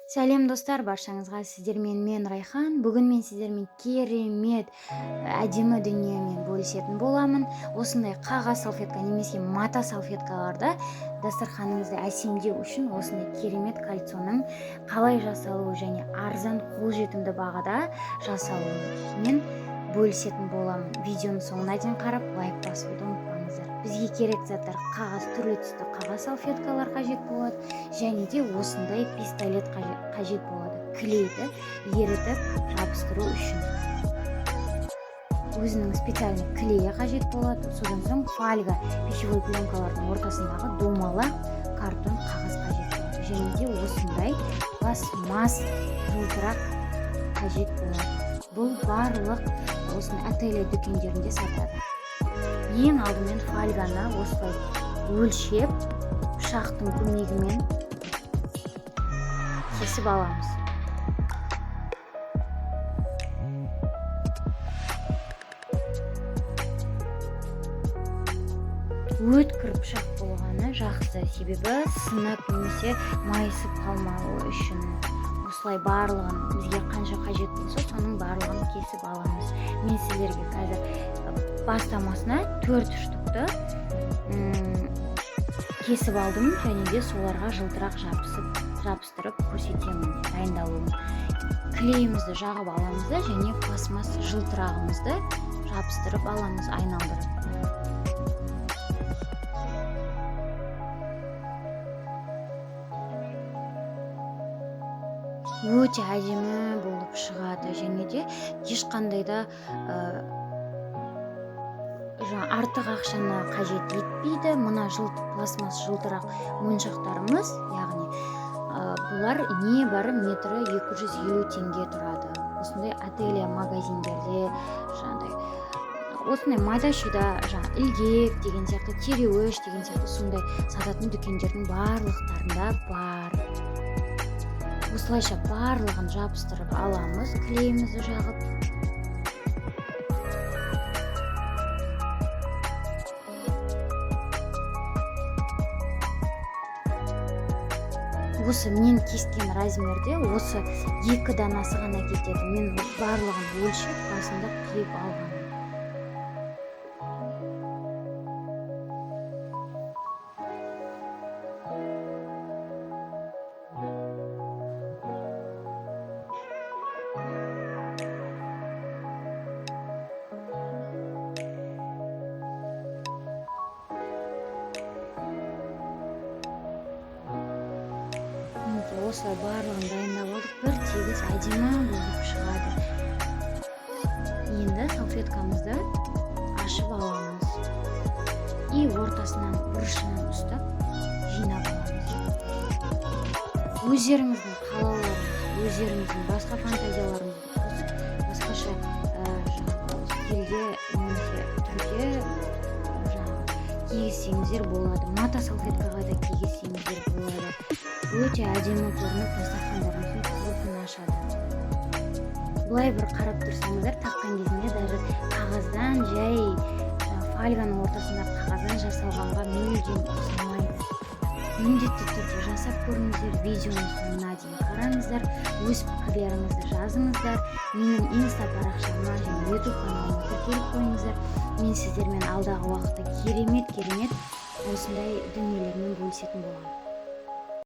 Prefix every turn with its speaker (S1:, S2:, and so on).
S1: Сәлем достар, баршаңызға сіздермен мен Райхан. Бүгін мен сіздермен керемет әдемі дүниемен бөлісетін боламын. Осындай қағаз салфетка немесе мата салфеткаларды дастарханыңызды әсемдеу үшін осындай керемет кольцоның қалай жасалуы және арзан қолжетімді бағада жасалуымен бөлісетін боламын. Видеоның соңына дейін қарап лайк басуды ұмытпаңыздар. Бізге керек заттар қағаз, түрлі түсті қағаз салфеткалар қажет болады және де осындай пистолет қажет болады. Клейді ерітіп жабыстыру үшін өзінің специальный клейі қажет болады. Содан соң фольга, пищевой пленкалардың ортасындағы домалақ картон қағаз қажет болады және де осындай пластмасс жылтырақ қажет болады. Бұл барлық осындай ателье дүкендерінде сатады. Ең алдымен фольганы осылай өлшеп, пышақтың көмегімен кесіп аламыз. Өткір пышақ болғаны жақсы, себебі сынып немесе майысып қалмауы үшін. Осылай барлығын бізге қанша қажет болса, соның барлығын кесіп аламыз. Мен сіздерге қазір бастамасына 4 штукты кесіп алдым және де соларға жылтырақ жабыстырып көрсетемін дайындалуын. Клейімізді жағып аламыз да және пластмасс жылтырағымызды жабыстырып аламыз айналдырып. Өте әдемі болып шығады және де ешқандай да артық ақшаны қажет етпейді. Мына пластмасс жылтырақ моншақтарымыз, яғни, бұлар небәрі метрі 250 теңге тұрады. Осындай ателье магазиндерде жаңағыдай осындай майда-шүйда, жаңа ілгек деген сияқты, тереуіш деген сияқты сондай сататын дүкендердің барлықтарында бар. Осылайша барлығын жабыстырып аламыз, клейімізді жағып. Осы мен кескен размерде осы 2 данасы ғана кетеді. Мен барлығын өлшеп, басында қиып алғанмын. Осылай барлығын дайындап алдық, бір тегіс әдемі болып шығады. Енді салфеткамызды ашып аламыз и ортасынан, бұрышынан ұстап жинап аламыз. Өздеріңіздің қалауларыңыз, өздеріңіздің басқа фантазияларыңызды қосып, басқаша, стильде немесе түрде кигізсеңіздер болады. Мата салфеткаға да кигізсеңіздер болады. Өте әдемі көрініп, дастархандарыңыздың көркін ашады. Былай бір қарап тұрсаңыздар, таққан кезінде даже қағаздан жай, фольганың ортасында қағаздан жасалғанға мүлдем ұқсамайды. Міндетті түрде жасап көріңіздер, видеоның соңына дейін қараңыздар, өз пікірлеріңізді жазыңыздар, менің инста парақшама және ютуб каналыма тіркеліп қойыңыздар. Мен сіздермен алдағы уақытта керемет-керемет осындай дүниелермен бөлісетін боламын.